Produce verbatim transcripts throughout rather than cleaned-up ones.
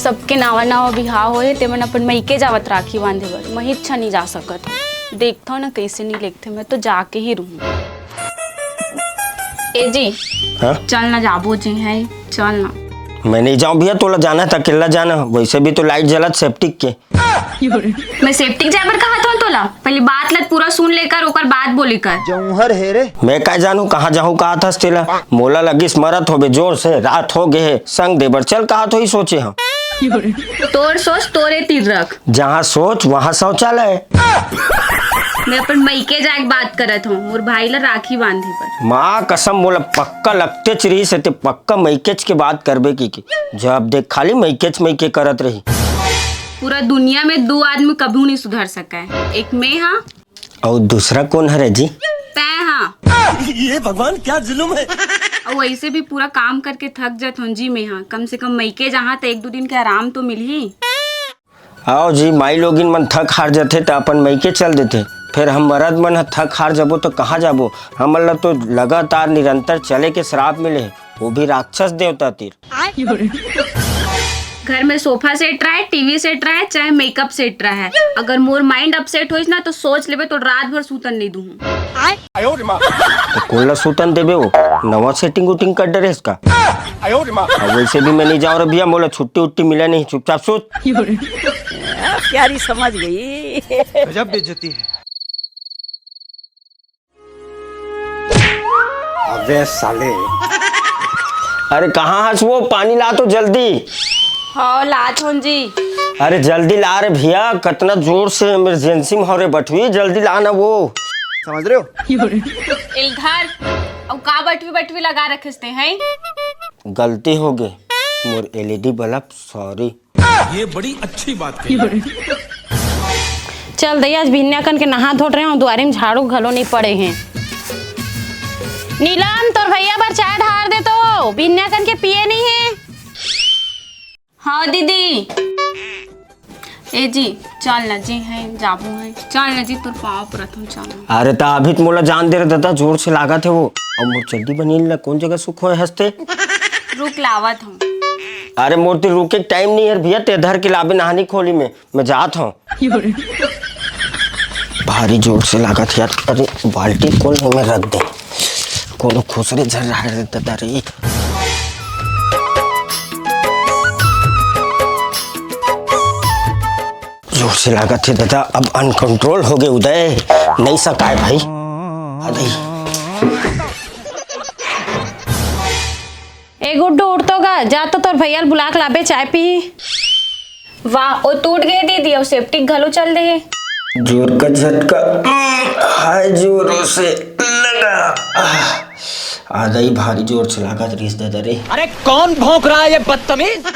सबके नावा नावा बिहाव होए, ते मन अपन मइके जावत राखी बांधे बर, मही इच्छा नहीं जा सकत। देखथव ना कैसे नहीं लेगथे, मैं तो जाके ही रहूं। ए जी, हाँ? चल ना जाबो जी, है, चल ना। मैं नहीं जाऊं भैया, तोला जाना है त अकेला जाना, वैसे भी तो लाइट जलत सेप्टिक के। मैं सेप्टिक जाए बर कहा था तोला? पहली बात ल पूरा सुन लेकर ओकर बाद बोली कर। जौहर हे रे। मैं काय जानू कहाँ जाहूँ कहा था तेला? मोला लगिस मरत होबे जोर से, रात हो गे हे, संग दे बर चल कहा तो ही सोचे हम। तोर सोच तोरे तीर रख। जहाँ सोच वहाँ शौचालय। मैं अपन मइके जाए के बात करत हूँ, मोर भाई ला राखी बांधे बर। माँ कसम मोला पक्का लगतेच रहिस हे ते पक्का मइकेच के बात करबे की, की। जब देख खाली मइकेच मइके करत रही। पूरा दुनिया में दो आदमी कभू नहीं सुधर सका है, एक मैं हाँ। अउ दूसरा कौन हरे जी? तै हाँ। ये भगवान क्या जुल्म है। अउ वैसे भी पूरा काम करके थक जात हूँ जी मैं हाँ, कम से कम मइके जहाँ त एक दो दिन के आराम तो मिलही। आओ जी, माई लोगिन मन थक हार जथे त अपन मइके चल देथे, फिर हम मरद मन ह थक हार जबो तो कहाँ जाबो? हमन ल तो लगातार निरंतर चले के श्राप मिले हे, वो भी राक्षस देवता तीर। घर में सोफा सेट रहे, टीवी सेट रहे, चाहे मेकअप सेट रहे, अगर मोर माइंड अपसेट होइस ना तो सोच लेबे तो रात भर सूतन नहीं दूँ। तो कोन ला सूतन देबे वो? नवा सेटिंग उटिंग कर डरे इसका। अब वैसे भी मैं नहीं जाऊँ रे भैया, मोला छुट्टी उट्टी मिला नहीं, चुपचाप सूत। प्यारी समझ गई। गजब बेइज्जती है। अबे साले। अरे कहाँ हस वो? पानी ला तो जल्दी। हाँ, लात हूँ जी। अरे जल्दी ला रे भैया, कितना जोर से इमरजेंसी में हो रे बटवी, जल्दी ला ना वो। समझ रहे हो? इलधर, अब का बटवी बटवी लगा रखे हैं? गलती हो गई, मोर एलईडी बल्ब, सॉरी। ये बड़ी अच्छी बात कही। चल दई, आज भिन्याकन के नहा धोट रहे हो, दुआरे में झाड़ू घलो नहीं पड़े हैं। नीलम, तोर भैया बर चाय ढार दे तो, भिन्याकन के पिए नहीं है। हाँ दीदी। ए जी, चल ना जी, है जाबू है, चल ना जी, तोर पाँव परत हूँ, चल ना। अरे ता अभी तो मोला जान दे रहे दादा, जोर से लागत है वो। अब मोर चड्डी बनियान ला कौन जगह सुख होए हंसते? रुक लावत हूँ। अरे मोर ती रुके टाइम नहीं है भैया, ते धर के लाबे नहानी खोली में, मैं जात हूँ। भारी जोर से लागत है यार। अरे बाल्टी कौन है, मैं रख दे, कोनो खुसरे झर रहा है दादा रे। जोर से लागत है दादा, अब अनकंट्रोल हो गए उदय, नहीं सकाय भाई। आ दई। ए गुड्डू, उठ तो गा, जा तो तोर भैया ल बुला के लाबे, चाय पी। वाह, ओ टूट गए दीदी, और सेप्टिक घलो चल दे हे। जोर का झटका, हाय जोरों से लगा। आ दई, भारी जोर से लागत रहिस दादा रे। अरे कौन भौंक रहा है ये बदतमीज?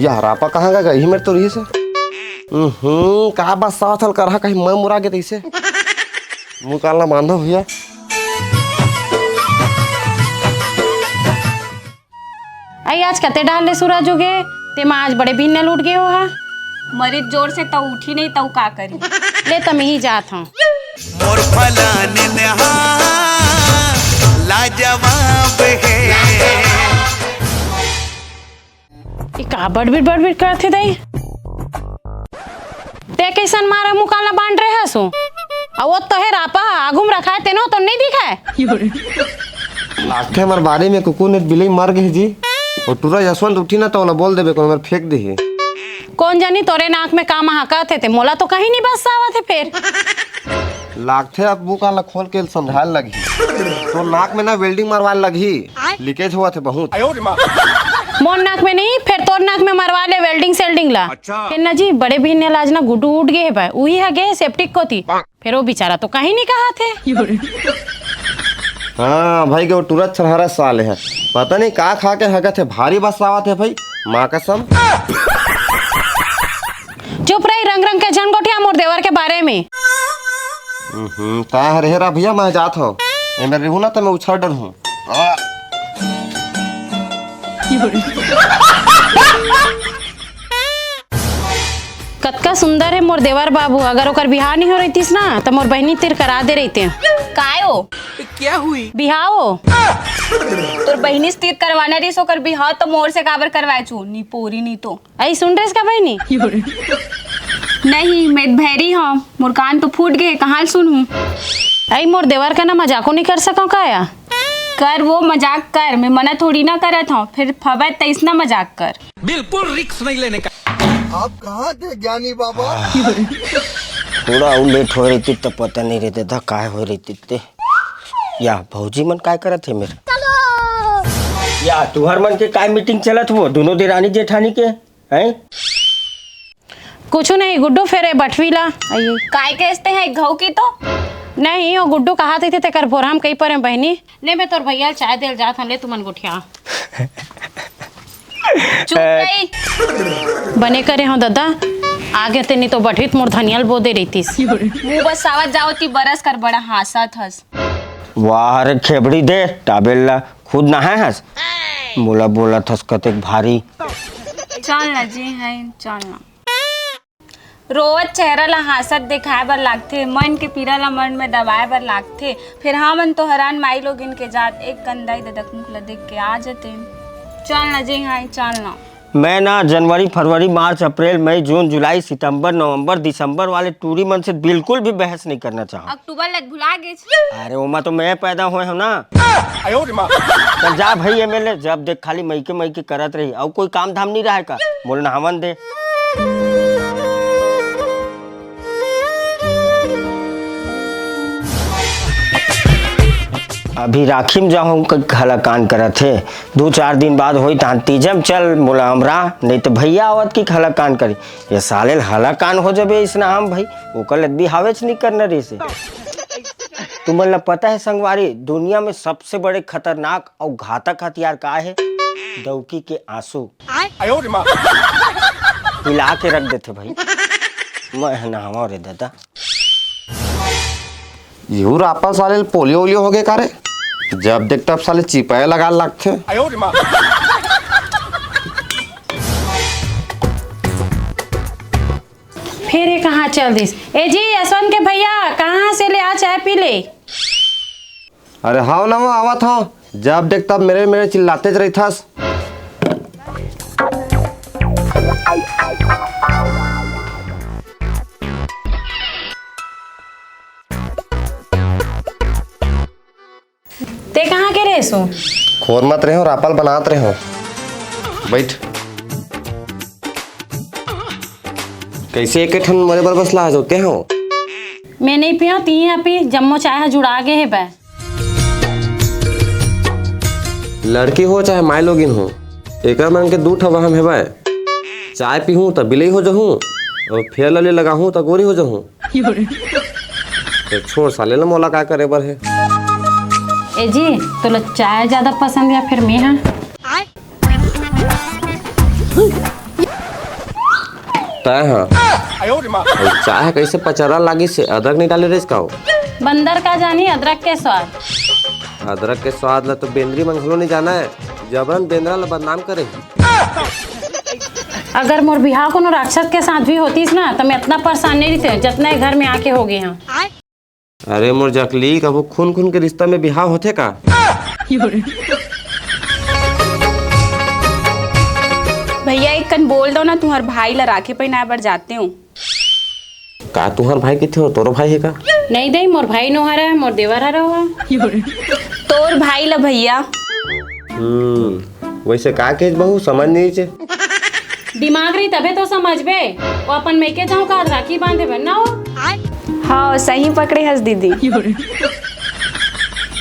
यार, आपा कहाँ गए? यही मेर तो रहिस हे। हम्म, का बस सावत हल करहा, कहीं मैं मुरा गे तइसे। मुँह कान ला बांधो भैया। आई आज कते डाल ले सूरज उगे, तेमा आज बड़े भिन्ने लूट गए हो हा। मरित जोर से तऊ उठी नहीं, तऊ का करी? ले तम ही जात हूँ। मोर फलाने ने हाँ लाजवाब है। ई का बड़बिड़ बड़बिड़ करथे दई? ते कइसन मारा मुका ला बांध रहे हसो? अउ वो तो हे रापा हा, आगू में रखाए तेनो तो नहीं दिखाए? लागथे हमर बारी में कुकुर ने बिलई मर गए जी। वो टूरा यशवंत उठी ना तो ओला बोल देबे, कोनो मेर फेंक देही। कौन जानी तोरे नाक में का महकात हे ते, मोला तो कहीं नहीं बस आवत हे फेर। लागथे अब मुंह कान ला खोल के समझाए लगही। तोर नाक में ना welding मरवाए लगही, लीकेज होवत हे बहुत। मोर नाक में नहीं, फेर तोर नाक में मरवा ले welding सेल्डिंग ला। अच्छा। फेर ना जी, बड़े बहिन ने लाज ना गुड्डू उठ गए हे बा, उही हा गए हे सेप्टिक कोती। फेर वो बेचारा तो कहीं नहीं कहा थे। हाँ भाई, के वो टूरा छरहरा साले हे, पता नहीं का खा के हगत हे, भारी बस आवत हे भाई, माँ कसम। चुप रही, रंग रंग के झन गोठिया मोर देवर के बारे में। हम्म, का हरे हेरा भैया, मैं जात हूँ। ए, मैं रहूँ ना तो मैं उछल डर हूँ। आ। कतका सुंदर हे मोर देवर बाबू, अगर ओकर बिहाव नहीं हो रहितिस ना, त मोर बहिनी तीर करा दे रहितेंव। काय ओ? क्या हुई? बिहाव ओ। तोर बहिनी से तीर करवाना रहिस, ओकर बिहाव त मोर से काबर करवाए चू, निपोरी नी तो। अई सुन रहिस का बहिनी? नहीं, मैं भैरी हूँ, मोर कान तो फूट गए, कहाँ सुनहूँ? अई मोर देवर का ना मजाको नहीं कर सकव का या? कर वो मजाक कर, मैं मना थोड़ी ना करत हूँ, फिर फवत तैसना मजाक कर। बिल्कुल रिस्क नहीं लेने का। आप कहाँ थे ज्ञानी बाबा? थोड़ा अउ लेट हो रहितिस त पता नहीं रहितिस त काय हो रहितिस ते। या भौजी मन काय करत हे मेर? या तुहर मन के काय मीटिंग चलत हुआ दोनों देरानी जेठानी के? हैं? कुछु नहीं गुड्डू, फेर ए बठवी ला। अइये। काय कहते हैं घऊ की तो? नहीं, ओ गुड्डू कहात रहिथे तेकर भोरहा म कई परे बहिनी। ले मैं तोर भैया ल चाय देल जात हूँ, ले तुमन गोठिया। चुप रही। बने करे हूँ ददा, आगे ते नहीं तो बठवीत मोर धनिया ल बो दे रहितिस। मुँह बसावत जाओ ती बरस कर बड़ा हाँसत हस। वाह रे खेबड़ी दे, टाबेल ला खुद नहाए हस, मोला बोलत हस कतेक भारी। चल ना जी, हैं, चल ना। रोवत चेहरा ला हाँसत देखाए बर लागथे, मन के पीरा ला मन में दबाए बर लागथे। फेर हमन तो हरान माई लोगिन के जात एक कन दाई ददा के मुख ला देख के आ जतेन। चल ना जी, हैं, चल ना। मैं ना जनवरी, फरवरी, मार्च, अप्रैल, मई, जून, जुलाई, सितंबर, नवंबर, दिसंबर वाले टूरी मन से बिल्कुल भी बहस नहीं करना चाहूँ। अक्टूबर लग भुला गेच। अरे ओमा तो मैं पैदा होए हूँ ना। चल जा भाई एमएलए, जब देख खाली मइके मइके करत रही, अउ कोई काम धाम नहीं रहे का? मोला नहावन दे। अभी राखी में जाहूं क-, हलाकान करत हे। दू चार दिन बाद होई तहां तीजम चल मोला अमरा, नहीं तो भैया आवत की हलाकान करी। ये साले ल हलाकान हो जबे इसना हम भाई, ओकर ले बिहावेच नहीं करना रहिसे। तुमन ला पता है संगवारी, दुनिया में सबसे बड़े खतरनाक अउ घातक हथियार का है? डौकी के आंसू। पिला के रख देथे भाई। मैं ह नहावंव रे दादा। इहू रापा साले ल पोलियो ओलियो हो गे का रे? जब देख तब साले चिपाए लगा लगथे। फिर ये कहाँ चल दिस? ए जी, यशवंत के भैया, कहाँ से ले आ चाय पी ले? अरे हाव ना, वो आवत हव, जब देख तब मेरे मेरे चिल्लाते च रहिथस। ते कहाँ के रेहेस? खोर मत रेहो, रापा ल बनात रेहो। बैठ। कैसे एक ठन मरे बर बस ला जोते हो? मैं नहीं पियो, ती ही पी, जम्मो चाय ह जुड़ा गे हे बे। लड़की हो चाहे माय लोगिन हो, एकर मन के दू ठो वहम हेवय। चाय पीहूं त बिलई हो जहूं, और फेयर लवली लगाहूं त गोरी हो जहूं। ते छोड़ साले ल, मोला का करे बर हे? ए जी, तोला चाय ज्यादा पसंद या फिर मैं हा? तय हा। अउ चाय कैसे पचरा लागिस हे, अदरक नहीं डाले रेस का हो? बंदर का जानी अदरक के स्वाद। अदरक के स्वाद ला तो बेंदरी मन घलो नहीं जाना है, जबरन बेंदरा ला बदनाम करे। अगर मोर बिहाव कोनो राक्षस के साथ भी होतीस ना, त मैं अतना परेशान नहीं रहितेंव, जतना ये घर में आके हो गे हंव। अरे मोर जकली, कभू खून खून के रिश्ता में बिहाव होथे का? भैया, एक कन बोल दो ना, तुम्हार भाई ला राखी पहिनाए बर जाते हंव। का तुंहर भाई किथे हो? तोरो भाई हे का? नहीं दई, मोर भाई नो हरा, मोर देवर हरा हुआ। तोर भाई ला भैया। हम्म, वैसे का केस बहू, समझ नहीं चे। दिमाग रही तबे तो समझबे। वो अपन मेके जाऊं का राखी बांधे बर ना हो। हाँ, सही पकड़े हस दीदी।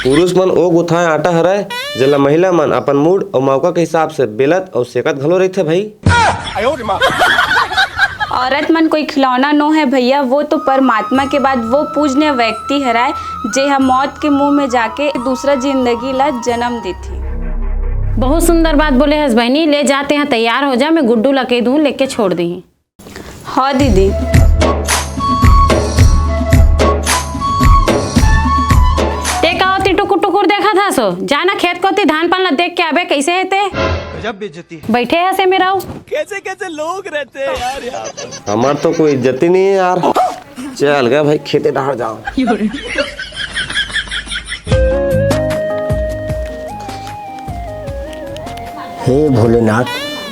पुरुष मन ओ गुथाए आटा हरय, जेला महिला मन अपन मूड अउ मौका के हिसाब से बेलत अउ सेकत घलो रहिथे भाई। औरत मन कोई खिलौना नो है भैया, वो तो परमात्मा के बाद वो पूजनीय व्यक्ति हराय, जे ह मौत के मुंह में जाके दूसरा जिंदगी ला जन्म देथे। बहुत सुंदर बात बोले हस बहिनी, ले जाते हैं, तैयार हो जा, मैं गुड्डू ला कह दूं, लेके छोड़ दी। हाँ दीदी। ते का होती टुकुर टुकुर देखत हसो, जा ना खेत कोती धान पान ला देख के आबे, कइसे हे ते? गजब बेइज्जती। बइठे हस ए मेर अउ। कैसे कैसे लोग रहते हैं यार, यहाँ पर। हमार तो कोई इज्जत ही नहीं है यार। चल गा भाई, खेते डहर जाओ। हे भोलेनाथ,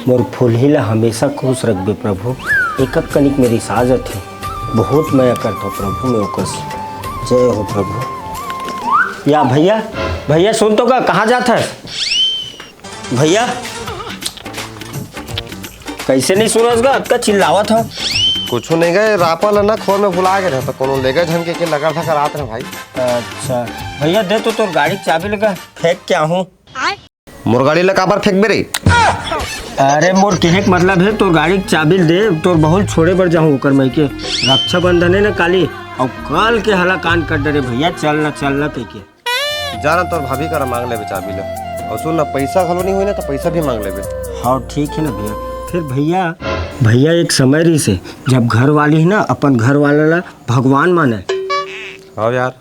मोर फुलही ला हमेशा खुश रखबे प्रभु। एकक कनिक मेर रिसा जाथे, बहुत मया करथव प्रभु मैं ओकर से। जय हो प्रभु। या भैया, भैया सुन तो गा, कहाँ जात हस? भैया, कइसे नइ सुनस गा? अतका चिल्लावत हव। कुछू नइ गा, रापा ल ना खोर में भुला गे रहे, त कोनो लेगे झन के, के लगर धकर आत रहे भाई। अच्छा, भैया दे तो तोर गाड़ी के चाबी ल गा, फेंक के आहूँ। मोर गाड़ी ल काबर फेंकबे रे? अरे मोर कहे के मतलब हे, तोर गाड़ी के चाबी ल दे, तोर बहू ल छोड़े बर जाहूँ ओकर मइके। रक्षाबंधन हे ना काली, अउ काल के हला कान कर डरे भैया, चल ना, चल ना कहिके। जा ना, तोर भाभी करा मांग लेबे चाबी ल। अउ सुन ना, पइसा घलो नइ होही ना, त पइसा भी मांग लेबे। हाँ, ठीक हे ना भैया। फेर भैया, भैया एक समय रहिसे, जब घर वाली हे ना अपन घर वाला ला भगवान माने। हाँ यार।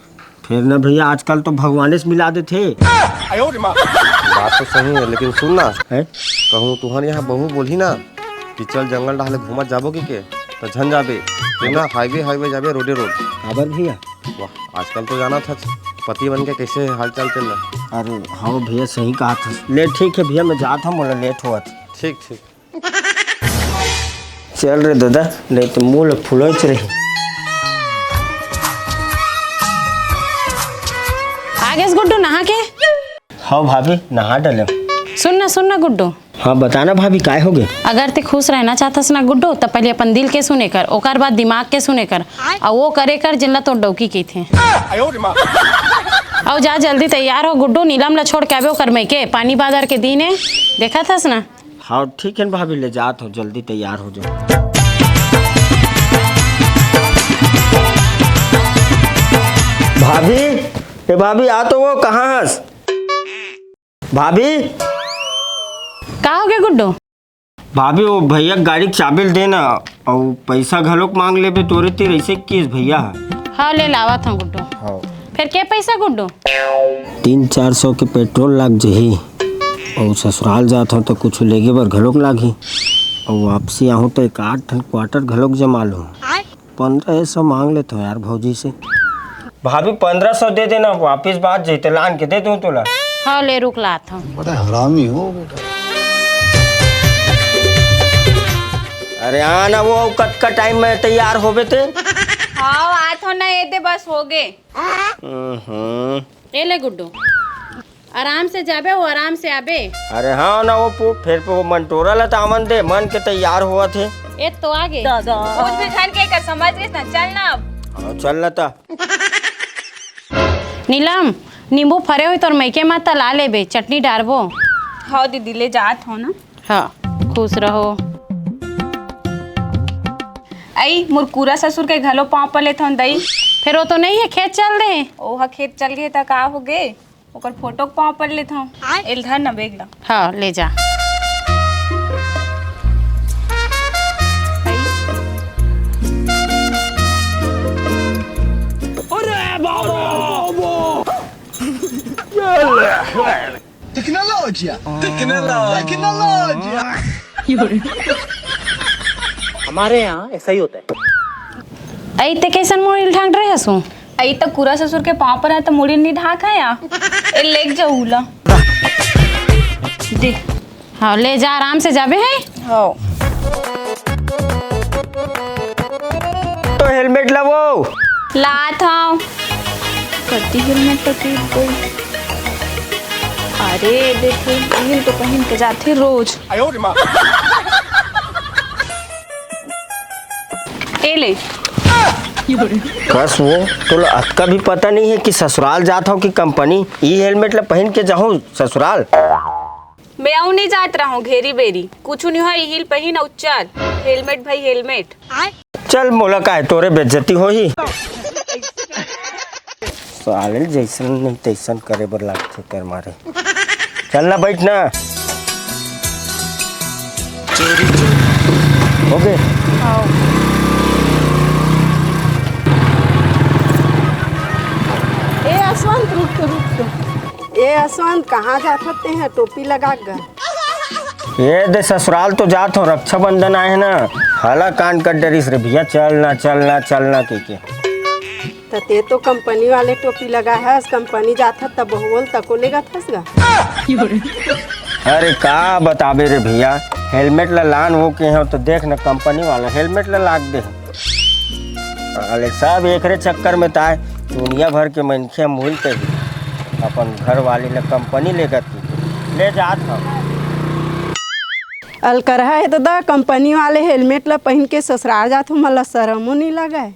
फेर ना भैया, आजकल तो भगवाने से मिला देथे। बात तो सही हे, लेकिन सुन ना, हैं? कहूँ तुहर यहाँ बहू बोलही ना कि चल जंगल डहर ले घूमत जाबो कहिके, त झन जाबे। फेर ना highway, highway जाबे, रोडे रोड। काबर भैया? वाह, आजकल तो जानत हस, पति मन के कइसे हाल चाल चलथे। अरे हाँ भैया, सही कहत हस। ले ठीक हे भैया, मैं जात हँव, मोला late होवत हे। ठीक, ठीक। चल रे ददा, नइ त मुँह ल फुलोच रही। आ गेस गुड्डू नहा के? हाँ भाभी, नहा डलेंव। सुन ना, सुन ना गुड्डू, हाँ, बता ना भाभी, काय होगे? अगर तें खुश रहना चाहथस ना गुड्डू, त पहिली अपन दिल के सुने कर, ओकर बाद दिमाग के सुने कर, अउ वो करे कर, जेन ला तोर डौकी कहिथे। अउ जा जल्दी तैयार हो गुड्डू, नीलम ला छोड़ के आबे ओकर मइके, पानी बादर के दिन हे, देखत हस ना। हाँ, ठीक हे न भाभी, ले जात हँव, जल्दी तैयार हो जाओ। भाभी, ए भाभी, आ तो वो, कहाँ हस? भाभी। का होगे गुड्डू? भाभी, वो भैया के गाड़ी के चाबी ल दे ना, अउ पइसा घलोक मांग लेबे तोरे तीर, अइसे किहिस भैया ह। हाँ, ले लावत हँव गुड्डू। हाँ। फेर के पइसा गुड्डू? तीन चार सौ के पेट्रोल लाग जही, अउ ससुराल जात हँव त कुछु लेगे बर घलोक लागही, अउ वापसी आहूँ त एक आध ठन quarter घलोक जमा लूँ। पंद्रह सौ मांग लेथव यार भौजी से। भाभी, पंद्रह सौ दे देना, वापिस बात जइते लान के दे दूं तोला। हाँ, ले रुक लात हँव। बड़ा हरामी हो बेटा। अरे आ ना वो, कतका टाइम में तैयार होबे ते? हाँ, आत हँव ना, ये दे बस होगे। हम्म। ए ले गुड्डू, आराम से जाबे, वो आराम से आबे। अरे हाँ ना, वो पु-, फेर पे वो मंटोरा ला त आवन दे, मन के तैयार होवत हे। ए तो आगे। दादा। कुछ भी झन के कर, समझ गेस ना, चल ना अब। हाँ, चल ना त। नीलम, नींबू फरे होही तोर मइके म त ला लेबे, चटनी डारबो। हाँ दीदी, ले जात हँव ना। हाँ, खुश रहो। अई, मोर कूरा ससुर के घलो पाँव पर लेथन दई। फेर वो तो नइ हे, खेत चल दे। ओहा खेत चल गे त का होगे? ओकर फोटो के पाँव पर लेथन। आय। एल धर न बेग ला। हाँ, ले जा। अरे बाबा! Tecnologia! Tecnologia! Tecnologia! हमारे यहाँ ऐसा ही होता है। अई ते कइसन मुड़ी ल ढांक रहे हसू? अई त कूरा ससुर के पाँव पर आ त मुड़ी ल नइ ढांक है या। ए, लेग जाऊ ला। दे। हाँ, ले जा, आराम से जाबे है। हाँ। तो हेलमेट लावो। लात हँव। कति हेलमेट तो टूट गई। अरे देखो, इहिल तो पहिन के जाथे रोज। ए ले। कस वो, तोला अतका भी पता नहीं है कि ससुराल जात हव कि कंपनी? ई हेलमेट ला पहिन के जाहूं ससुराल। मैं अउ नहीं जात रहूं घेरी बेरी, कुछु नहीं होय, हील पहिन अउ चल। हेलमेट भाई हेलमेट। चल मोला काय तोरे बेइज्जती होही। साले जैसन नहीं तैसन करे बर लागथे कर मारे। चल ना बैठ ना। ओके। ए यशवंत रुक तो, रुक तो। ए यशवंत, कहाँ जात हस तें ह टोपी लगा के? ए दे ससुराल तो जात हँव, रक्षाबंधन आए हे ना, हाला कांड कर डरिस रे भैया, चल ना, चल ना, चल ना कहिके। त तें तो कंपनी वाले टोपी लगाए हस, कंपनी जात हस त बहू ल तको लेगत हस गा। अरे का बताबे रे भैया, हेलमेट ला लान वो के हँव त देख न, कंपनी वाला हेलमेट ला लाग दे हे। अरे सब एकरे चक्कर में ताय दुनिया भर के मनखे मुहिल ते ही अपन घर वाली ला कंपनी लेगत की ले जात हँव। अलकरहा हे ददा, कंपनी वाले हेलमेट ला पहिन के ससुराल जात हँव, मोला सरमो नइ लगय।